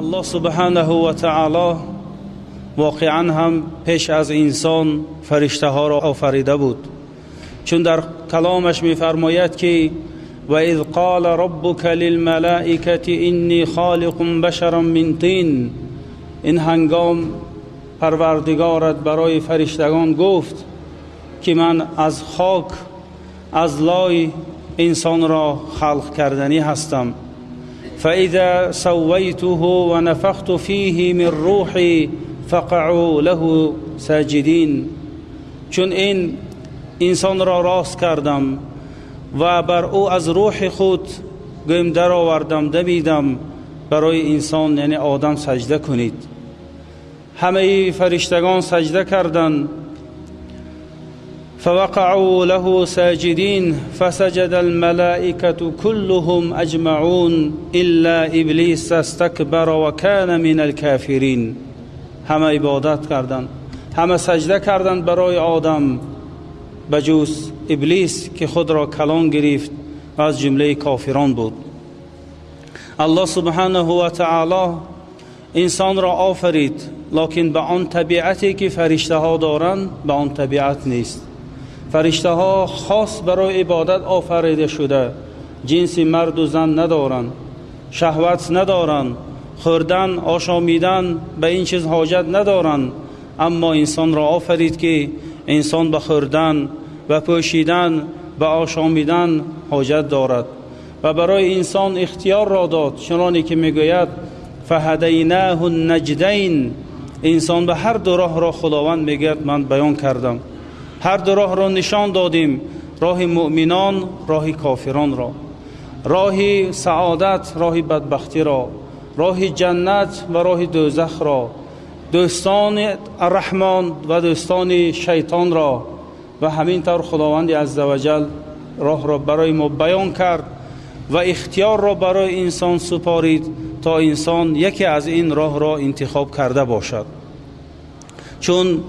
Аллоҳ субҳанаҳу ва таъоло воқеан ҳам пеш аз инсон фариштаҳоро офарида буд, чун дар каломаш мефармояд ки ва из қола роббука лилмалоикати иннӣ холиқун башаран мин тин. Ин ҳангом парвардигорат барои фариштагон гуфт ки ман аз хок, аз лой инсонро халқ карданӣ ҳастам. فإذا سويته ونفخت فيه من روحي فقعوا له ساجدين. چون این انسان را راست کردم و بر او از روح خود گویم در آوردم، دمیدم، برای انسان یعنی آدم سجده کنید. همه فرشتگان سجده کردند. فوقعوا له ساجدين فسجد الملائكة كلهم أجمعون إلا إبليس استكبر وكان من الكافرين. همه عبادت کردند، همه سجده کردند برای آدم، بجز ابلیس که خود را کلان گرفت و از جمله کافران بود. الله سبحانه و تعالی انسان را آفرید، لکن به آن طبیعتی که فرشته ها دارند به آن طبیعت نیست. فرشته ها خاص برای عبادت آفریده شده، جنس مرد و زن ندارند، شهوت ندارند، خوردن، آشامیدن به این چیز حاجت ندارند. اما انسان را آفرید که انسان به خوردن و پوشیدن و آشامیدن حاجت دارد و برای انسان اختیار را داد، چنانی که میگوید فهدیناه النجدین. انسان به هر دو راه را خداوند میگوید من بیان کردم، هر دو راه را نشان دادیم، راه مؤمنان، راه کافران را، راه سعادت، راه بدبختی را، راه جنت و راه دوزخ را، دوستان الرحمن و دوستان شیطان را. و همین طور خداوند عزوجل راه را برای ما بیان کرد و اختیار را برای انسان سپارید تا انسان یکی از این راه را انتخاب کرده باشد. چون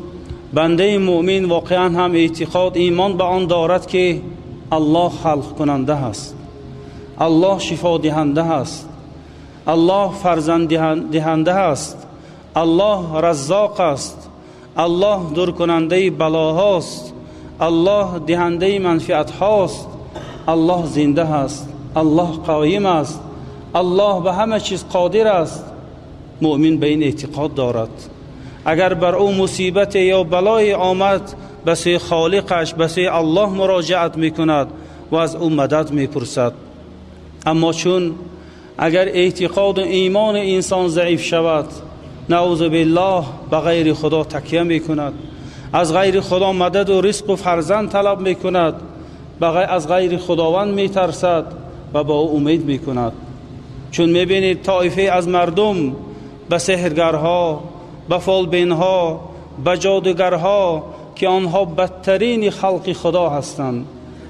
بنده مؤمن واقعا هم اعتقاد، ایمان به آن دارد که الله خلق کننده است، الله شفا دهنده است، الله فرزند دهنده است، الله رزاق است، الله دور کننده بلاهاست، الله دهنده منفعت هاست، الله زنده است، الله قایم است، الله به همه چیز قادر است. مؤمن به این اعتقاد دارد. اگر بر او مصیبت یا بلای آمد به سوی خالقش، به سوی الله مراجعت میکند و از او مدد میپرسد. اما چون اگر اعتقاد و ایمان انسان ضعیف شود، نعوذ بالله، به غیر خدا تکیه میکند، از غیر خدا مدد و رزق و فرزند طلب میکند، از غیر خداوند میترسد و با او امید میکند. چون میبینید طایفه از مردم به سحرگرها، به فالبینها، به جادوگرها که آنها بدترین خلق خدا هستند،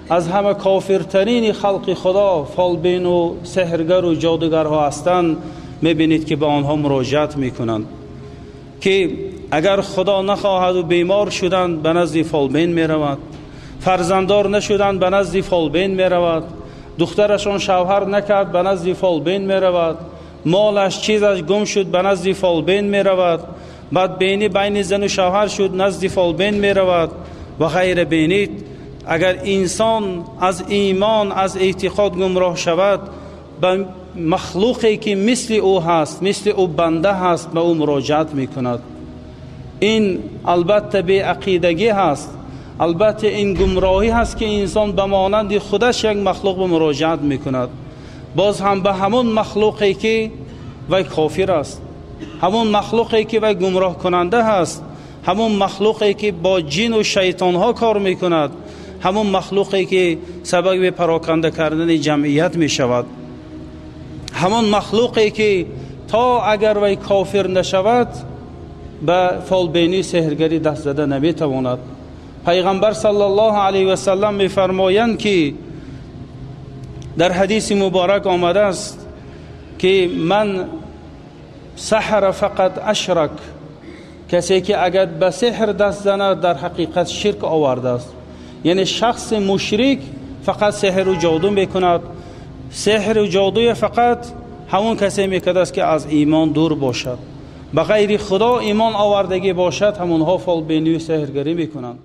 از همه کافرترین خلق خدا فالبین و سحرگر و جادوگرها هستند، میبینید که به آنها مراجعت میکنند که اگر خدا نخواهد و بیمار شدند به نزد فالبین میرود، فرزنددار نشدند به نزد فالبین میرود، دخترشان شوهر نکرد به نزد فالبین میرود، مالش چیزش گم شد به نزد فالبین میرود، بدبینی بین زن و شوهر شد نزد فالبین میرود و غیره. بینید اگر انسان از ایمان، از اعتقاد گمراه شود، به مخلوقی که مثل او هست، مثل او بنده هست، به او مراجعت میکند. این البته بی عقیدگی هست، البته این گمراهی هست که انسان به مانند خودش یک مخلوق به مراجعت میکند، باز هم به همون مخلوقی که وی کافر است، همون مخلوقی که وی گمراه کننده هست، همون مخلوقی که با جن و شیطان ها کار میکند، همون مخلوقی که سبب پراکنده کردن جمعیت میشود، همون مخلوقی که تا اگر وی کافر نشود به فالبینی سحرگری دست زده نمیتواند. پیغمبر صلی الله علیه و سلم میفرمایند که در حدیث مبارک آمده است که من سحر فقط اشرک، کسی که اگر به سحر دست زند در حقیقت شرک آورده است. یعنی شخص مشرک فقط سحر و جادو میکند، سحر و جادوی فقط ҳамон касе мекардааст, ки аз имон дур бошад, ба ғайри Худо имон овардагӣ бошад, ҳамонҳо фолбинию сеҳргарӣ мекунанд.